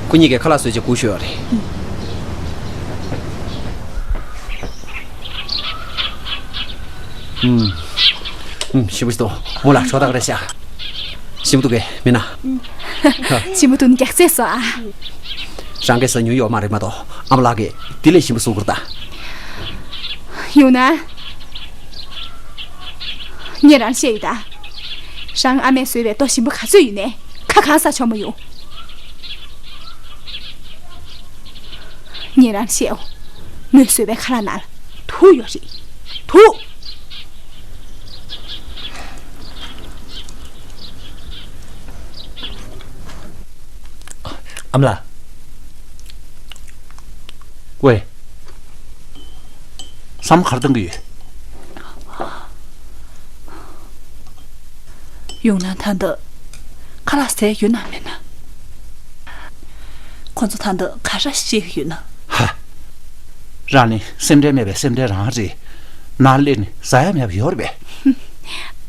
ཁོ་གཉིས་ཀས་ཁ་ལག་བཟོས་རྗེས་སྒུག་ཤོག་ཡོད་རེད། ཨུམ། ཨུམ། ཞིམ་པོ་ཞིག་འདུག་མོ་ལ་ཁྲོ་ཐག་རེད་ཤག་ཞིམ་པོ་འདུག་གས་མིན་ན། ཞིམ་པོ་འདུག་ནི་རྒྱགས་ཚད་སོ་ཨ། རང་གིས་ཟ་མྱོང་ཡོད་མ་རེད་མ་གཏོགས་ཨ་མ་ལགས་ཀྱིས་དེ་ལས་ཞིམ་པོ་བཟོ་དགོས་རེད་ད། ཡོང་ན། ངས་རང་བཤད་ཡོད་ད། རང་ཨ་མས་བཟོས་པའི་ལྟོ་ཞིམ་པོ་ག་ཚོད་ཡོད་ནའི་ཁ་གང་ཟ་ཆོག་མ་ཡོང་། ངས་རང་བཤད་འོ། མོས་བཟོས་པའི་ཁ་ལག་ནང་ལ་དུག་ཡོད་རེད། དུག་ཨ་མ་ལགས། ཝེ། བསམ་བློ་ག་རེ་གཏོང་གི་ཡོད། ཡོང་ན་ད་ལྟ་ཁ་ལག་ཟས་ཡོད་ན་མེད་ན། ཁོ་ཚོ་ད་ལྟ་ག་རེ་བཤད་ཀྱི་ཡོད་ན། ཧ། རང་ནི་སེམས་ཁྲལ་མེད་པའི་སེམས་ཁྲལ་རང་རེད། ནང་སླེབས་ནས་ཟ་ཡ་མེད་པ་ཡོད་རེད་པས།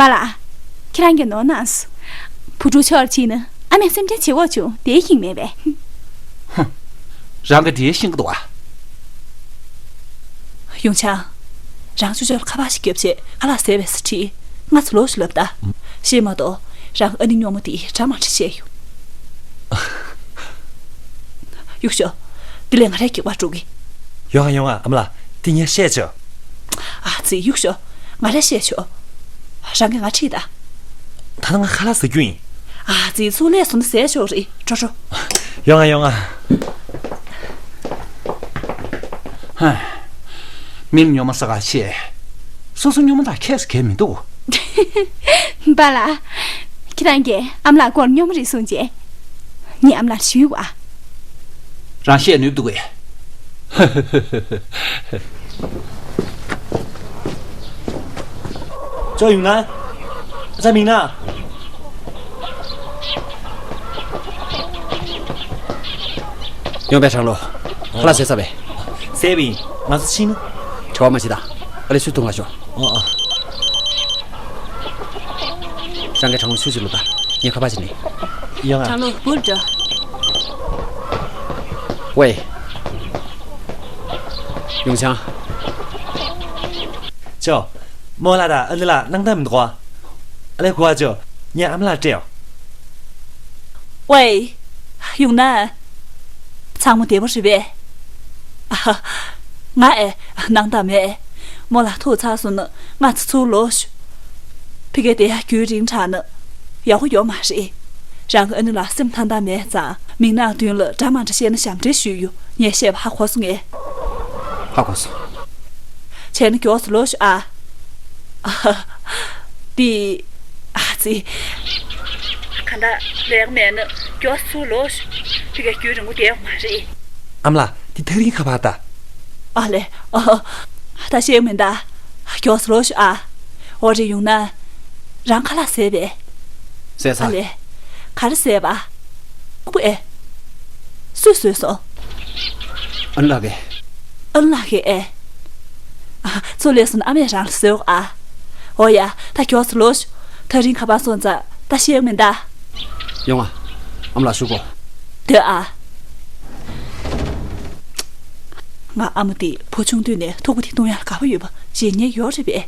པཱ་ལགས། ཁྱེད་རང་གིས་ནོར་སོང་། བུ་ཕྲུག་ཕྱོགས་ཕྱིན་ན་ཨ་མས་སེམས་ཁྲལ་བྱེད་དགོས་བྱུང་དེ་ཡིན་མེད་པས། ཧུམ། རང་གིས་དེ་ཤེས་ཀྱི་འདུག་ཨ། ཡུང་ཆང་། རང་ཅོ་ཅོ་ལ་ཁ་པར་ཞིག་རྒྱོབ་བྱས་ཁ་ལག་ཟས་པས་ཟེར་དྲིས། ང་ཚོ་ལོག་ཤོག་ལབ་ད། ཤེས་མ་གཏོགས་རང་ཨ་ནེ་སྨྱོ་མོ་དེ་འདྲ་མ་འདྲ་བཤད་ཡོང་། གཡུག་ཤོག་དེ་ལས་ང་རང་སྐྱེ་བ་འགྲོ་གི། ཡོང་ང་ཡོང་ང་ཨ་མ་ལགས། དེ་ངས་བཤད་ཆོག་ཨ་ཙི་གཡུག་ཤོག་ང་རང་བཤད་ཆོག་རང་གིས་ང་ཁྲིད་ད། ད་ལྟ་ང་ཁ་ལག་ཟ་རྒྱུ་ཡིན། ཨ་ཙི་ཚུར་ལས་སོང་ན་ཟས་ཆོག་རེད། འགྲོ་འགྲོ། ཡོང་ང་ཡོང་ང་། ཧ། མི་ལ་སྨྱོན་མ་ཟ་ག་བྱེད། སོ་སོ་སྨྱོན་མ་དང་ཁྱད་སུ་གས་མི་འདུག་པཱ་ལགས། ཁྱེད་རང་གིས་ཨ་མ་ལགས་སྐོར་སྨྱོན་མ་རེད་གསུངས་རྗེས། ངས་ཨ་མ་ལགས་ཞུས་པ། རང་བཤད་ནུས་འདུག་གས། ཅོ་ཡུང་ན། ཅ་མིང་ན། ཡོང་པའི་གྲང་ལོ། ཁ་ལག་ཟས་ཚར་བས། ཟས་པ་ཡིན། ང་ཚོ་ཕྱིན་ན། བྲེལ་བ་མ་བྱེད་ད། ཨ་ལེ་ཚུར་ཐུང་ང་ཤོག་ཨ་ཨ། རང་གི་གྲང་ལོ་ཚུར་ཅིག་ལོ་ད། ངས་ཁ་པར་བྱེད་ནི། ཡོང་ང་། གྲང་ལོ་འབུར་འགྲོ། ཝེ། ཡུང་ཆང་། ཅོ། རྨོ་ལགས་དང་ཨ་ནེ་ལགས་སྣང་དག་མི་འདུག་ག་ཨ་ལེ་གོ་བ་ཅོ། ངས་ཨ་མ་ལགས་སྤྲད་ཡོང་། ཝེ། ཡུང་ན། ཚང་མ་བདེ་པོ་རེད་པས། ཨ། ང་ཨེ། སྣང་དག་མེད། རྨོ་ལགས་ཐུག་ཚར་སོང་ན་ང་ཚོ་ཚུར་ལོག་ཤོག་ཕ་གིར་བསྡད་ཡ་རྒྱུན་རིང་དྲགས་ན་ཡག་པོ་ཡོད་མ་རེད། རང་གི་ཨ་ནེ་ལགས་སེམས་ཐང་ཐང་མེད་ཙང་མིག་ནག་མདུན་ལ་འདྲ་མ་འདྲ་བཤད་ན་ཞབས་འདྲེན་ཞུས་ཡོད། ངས་བཤད་པ་ཧ་གོ་སོང་ངས། ཧ་གོ་སོང་། བྱས་ན་མགྱོགས་སུ་ལོག་ཤོག་ཨ། ཨ། འདི། ཨ་ཙི། གང་ལྟར་ལས་ཀ་མེད་ན་མགྱོགས་སུ་ལོག་ཤོག་ཕ་གིར་རྒྱུན་རིང་པོ་བསྡད་ཡོད་མ་རེད། ཨ་མ་ལགས་འདི་ཐག་རིང་ཁ་པར་ད། ཨ་ལེ། ཨ། ད་ཤེས་མིན་ད། མགྱོགས་སུ་ལོག་ཤོག་ཨ། འོ་རེད་ཡུང་ན། རང་ཁ་ལག་ཟས་པས། ཟས་ཚར། ཨ་ལེ། ག་རེ་ཟས་པ། ཨ་ཁུ་ཨེ། སུས་བཟོས་སོང་། ཨ་ནེ་ལགས་ཀྱིས། ཨ་ནེ་ལགས་ཀྱིས་ཨེ། ཨ། ཚུར་སླེབས་སོང་ན་ཨ་མས་རང་ལ་བཟོས་ཨ། འོ་ཡ་ད་མགྱོགས་སུ་ལོག་ཤོག་ཐག་རིང་ཁ་པར་སོང་ཙང་ད་ཤེས་མིན་ད། ཡོང་ང་། ཨ་མ་ལགས་བཞུགས་གོ་སྡོད་ཨ། ང་ཨ་མ་དེ་བུ་ཆུང་དུས་ནས་ཐུག་པ་དེ་བཏུང་ཡག་ལ་དགའ་པོ་ཡོད་པ་བརྗེད་ཉེན་ཡོད་རེད་པས།